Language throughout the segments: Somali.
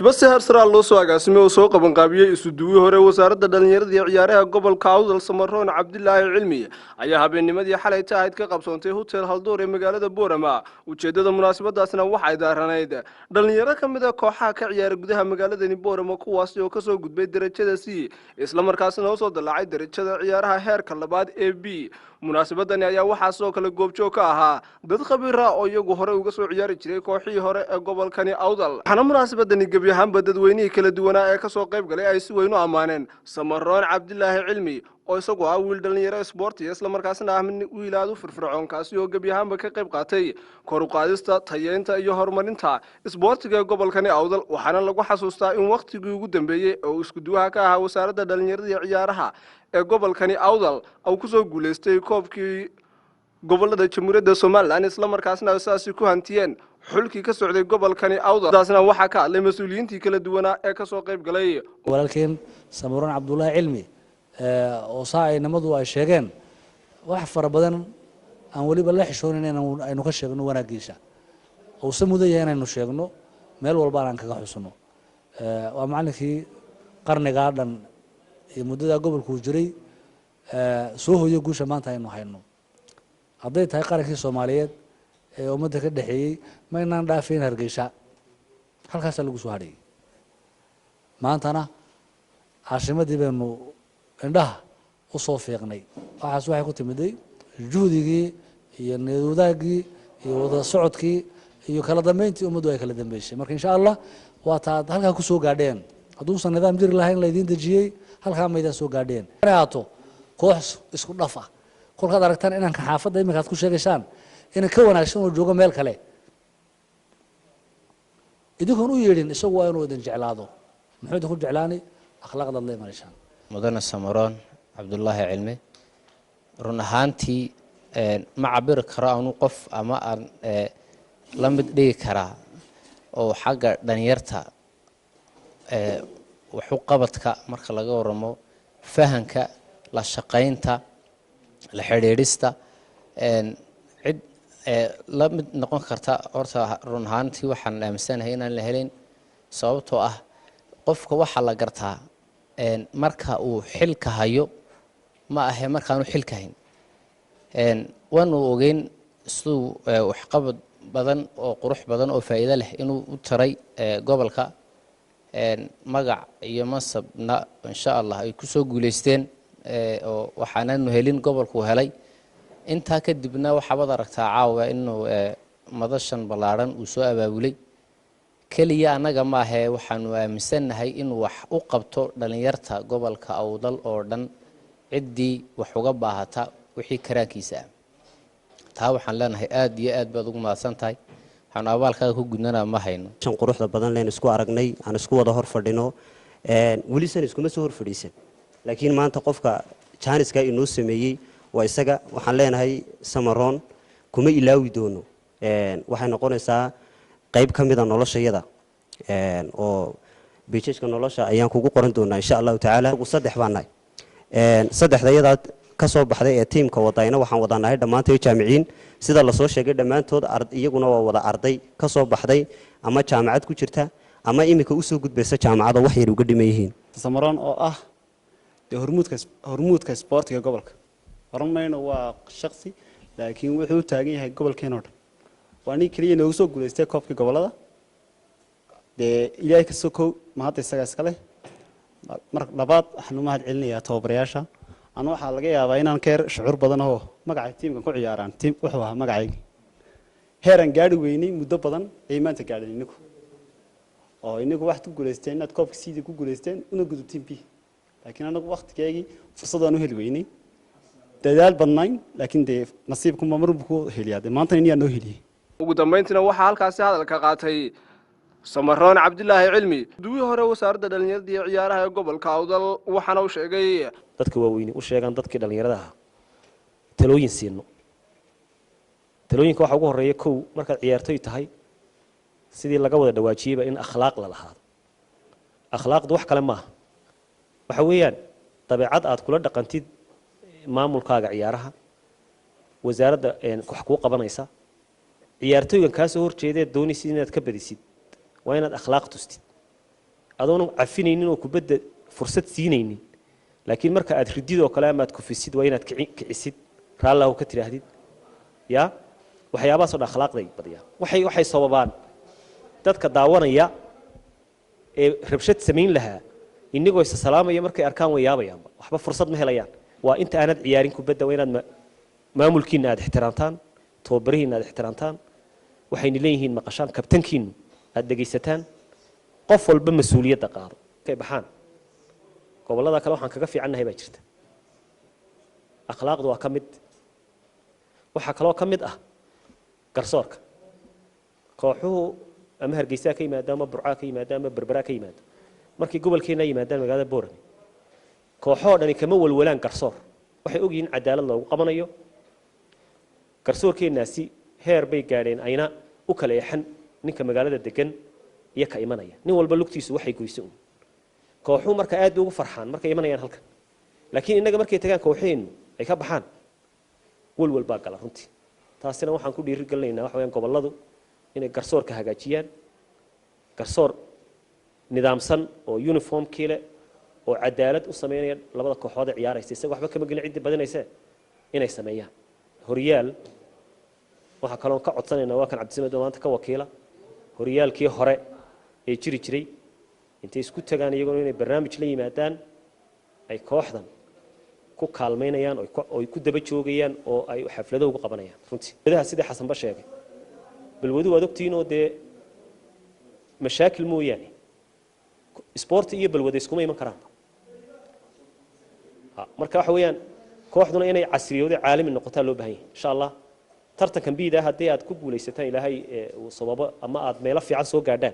Base heer loo soo agaasimay oo soo qabanqaabiyey isuduwii hore wasaaradda dhallinyarada iyo ciyaaraha gobolka Awdal, Samaroon Cabdilaahi Cilmi, ayaa habeennimadii xalayta ahayd ka qabsoontay Hotel Haldoor ee magaalada Boorama. Ujeeddada munaasabadaasna waxay daaranayd dhallinyaro ka mid a kooxaha ka ciyaara gudaha magaaladani Boorama, kuwaasi oo kasoo gudbay darajada C, islamarkaasina usoo dallaacay darajada ciyaaraha heerka labaad ee B. Munaasabadani ayaa waxaa sidoo kale goobjoog ka ahaa dad khabiira oo iyagu horey uga soo ciyaari jiray kooxihii hore ee gobolkani Awdal, waxaana munaasabadani gebi ahaanba dadweynihii kala duwanaa ee kasoo qayb galay ay si weyn u ammaaneen Samaroon Cabdilaahi Cilmi, oo isagu ah wiil dhallinyaro isboortiya, islamarkaasina ah wiil aad u firfircoon, kaasi oo gebi ahaanba ka qayb qaatay kor u qaadista, tayeynta iyo horumarinta isboortiga ee gobolkani Awdal. Waxaana lagu xasuustaa in wakhtigii ugu dambeeyey oo iskuduwaha ka ahaa wasaaradda dhallinyarada iyo ciyaaraha ee gobolkani Awdal uu kusoo guulaystay koobkii gobolada Jamhuuriyadda Somaliland, islamarkaasna ay sidaasi ku hantiyeen xulkii ka socday gobolkani Awdal. Taasna waxaa ka hadlay mas-uuliyiintii kala duwanaa ee kasoo qayb galay. Walaalkeen Samaroon Cabdullaahi Cilmi, oo saa ay nimadu ay sheegeen wax fara badan, aan weliba la xishoonin in aynu ka sheegno wanaagiisa, uusa mudan yahay inaynu sheegno, meel walbaan aan kaga xusno. Waa macallinkii qarnigaa dhan iyo muddadaa gobolkuu jiray soo hoyo guusha maanta aynu hayno. Hadday tahay qarankii Soomaaliyeed ee ummadda ka dhexeeyey, ma inaan dhaafayn Hargeysa, halkaasaa lagu soo hadhayay. Maantana caasimadii baynu indhaha usoo fiiqnay. Waxaas waxay ku timiday juhdigii iyo niyad wadaagii iyo wada socodkii iyo kala dambeyntii ummaddu ay kala dambeysay. Marka insha Allah waa taad halkaa kusoo gaadheen. Hadduusan nidaam jiri lahayn laydiin dejiyey, halkaa maydaan soo gaadheen. Ahaato koox isku dhaf ah, kolkaad aragtaan inanka xaafadda iminka aad ku sheegaysaan inan ka wanaagsan oo joogo meel kale, idinkoon u yeedhin, isagu waa inuu idin jeclaado. Muxuu idinku jeclaani? Akhlaaqdaad la imanaysaan. Mudane Samaroon Cabdulaahi Cilmi, run ahaantii ma cabiri karo anu qof ama aan la mid dhigi karaa oo xagga dhalinyarta waxu qabadka marka laga waramo, fahanka, la shaqaynta, la xidhiidhista, cid la mid noqon karta horta run ahaantii waxaan aaminsanahay inaan la helin, sababtoo ah qofka waxaa la gartaa marka uu xilka hayo, ma ahe markaanu xilka hayn. Waanu ogeyn siduu waxqabad badan oo qurux badan oo faa'iido leh inuu u taray gobolka, magac iyo mansabna insha Allah ay kusoo guuleysteen, oo waxaananu helin gobolkuu helay. Intaa kadibna waxaabaad aragtaa caawa inuu madashan ballaadhan uu soo abaabulay. Keliya annaga maahee, waxaanu aaminsannahay inuu wax u qabto dhalinyarta gobolka Awdal oo dhan, ciddii wax uga baahata wixii karaankiisa ah. Taa waxaan leenahay aada iyo aad baad ugu mahadsan tahay. Waxaanu abaalkaaga ku gudnana ma hayno. Shan quruxda badan leen isku aragnay, aan isku wada hor fadhino. Weli san iskuma soo hor fadhiisan, laakiin maanta qofka jaaniska inoo sameeyey waa isaga. Waxaan leenahay, Samaroon, kuma ilaawi doono. Waxay noqonaysaa qayb ka mida noloshayada oo pages-ka nolosha ayaan kugu qoran doonaa insha Allahu tacaala. Saddex baan nahay, saddexda iyadaa ka soo baxday ee tiimka wadayna. Waxaan wadanahay dhammaantay jaamiciin, sida lasoo sheegay. Dhammaantood iyaguna waa wada arday ka soo baxday ama jaamacad ku jirta ama iminka usoo gudbaysa jaamacada, wax yar uga dhiman yihiin. Samaroon oo ah dee hormuudka isboortiga gobolka, oran mayno waa shaksi, laakiin wuxuu u taagan yahay gobolkeenoo dhan. Waa nin keliya noogu soo guulaystay koobkii gobolada. Dee Ilaahay ka sokow mahadda isaga iskale. Mar labaad waxaan u mahad celinayaa tababarayaasha. Anu waxaa laga yaabaa inaan ka yar shucuur badan oo magacay tiimkan ku ciyaaraan, tiim wuxuu ahaa magacayga. Heeraan gaari weynay muddo badan ayay maanta gaadheen inigu, oo inigu waxaad ku guulaysteen inaad koobka sidii ku guulaysteen una gudubtiin B, laakiin anagu waktigeygii fursad aan u heli weynay. Dadaal badnayn, laakiin dee nasiibkuma marunbu ku heliyaa. Dee maanta iniyaa noo heliyey. Ugu dambayntiina waxaa halkaasi hadalka qaatay Samaroon Cabdilaahi Cilmi, duwii hore wasaaradda dhallinyarada iyo ciyaaraha ee gobolka Awdal, waxaana uu sheegay: Dadka waaweyni u sheegaan dadkii dhallinyarada ahaa, talooyin siino. Talooyinka waxaa ugu horreeya, kow, markaad ciyaartoy tahay, sidii laga wada dhawaajiyeyba, in akhlaaq la lahaado. Akhlaaqdu wax kale maaha, waxa weeyaan dabeecad aad kula dhaqantid maamulkaaga ciyaaraha, wasaaradda wax kuu qabanaysa, ciyaartoygan kaa soo horjeedeed doonaysid inaad ka badisid, waa inaad akhlaaq tustid. Adoona cafinaynin oo kubadda fursad siinaynin, laakiin marka aad ridid oo kale ama aad kufisid, waa inaad kicisid, raallahu ka tidhaahdid. Ya, waxyaabahaasoo dhan akhlaaqday badiyaan. Waxay sababaan dadka daawanaya ee rabshad samayn lahaa, inagoo isa salaamaya markay arkaan way yaabayaanba, waxba fursad ma helayaan. Waa inta aanad ciyaarin kubadda waa inaad maamulkiina aad ixtiraamtaan, tababarihiina aad ixtiraamtaan, waxayna leeyihiin maqashaan, kabtankiinu aad dhegaysataan, qof walba mas-uuliyadda qaado. Kay baxaan gobollada kale waxaan kaga fiicannahay baa jirta. Akhlaaqdu waa ka mid. Waxaa kaloo ka mid ah garsoorka. Kooxuhu ama Hargeysaa ka yimaado, ama Burcaa ka yimaado, ama Berberaa ka yimaado, markay gobolkeenna yimaadaan magaalada Boorame, kooxoo dhani kama walwalaan garsoor. Waxay ogyihiin cadaalad loogu qabanayo. Garsoorkeennaasi heer bay gaadheen ayna u kala eexan ninka magaalada degan iyo ka imanaya. Nin walba lugtiisu waxay goyso un. Kooxuhu marka aad bay ugu farxaan markay imanayaan halkan, laakiin innaga markay tagaan kooxaheennu ay ka baxaan, walwal baa gala runtii. Taasina waxaan ku dhiiri gelinaynaa waxa weyaan gobolladu inay garsoorka hagaajiyaan, garsoor nidaamsan oo uniformkii leh oo cadaalad u sameynaya labada kooxood ee ciyaaraysa, isaga waxba kama gelin ciddii badinayse, inay sameeyaan. Horyaal waxaa kaloon ka codsanaynaa, waa kan Cabdisamed oo maanta ka wakiila horyaalkii hore ee jiri jiray, intay isku tagaan iyaguna inay barnaamij la yimaadaan ay kooxdan ku kaalmaynayaan oo ay ku daba joogayaan oo ay xaflado ugu qabanayaan runtii. Balwadaha, sidii Xasanba sheegay, balwadu waad ogtihiin oo dee mashaakil mooyaane isboorti iyo balwada iskuma iman karaanba. Marka waxa weeyaan kooxduna inay casriyooday, caalami noqotaa loo baahan yahay. Insha Allah tartankan biida haddii aad ku guulaysataan, Ilaahay uu sababo ama aad meelo fiican soo gaadhaan,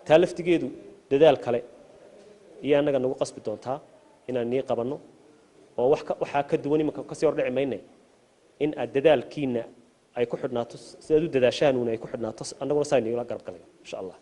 taa laftigeedu dadaal kale iyo annaga nagu qasbi doontaa inaan nii qabanno oo wax waxaa ka duwan. Imanka kasii hordhici mayne in aad dadaalkiina ay ku xidhnaato, sidaad u dadaashaanuuna ay ku xidhnaato, annaguna saa niila garab galayo insha Allah.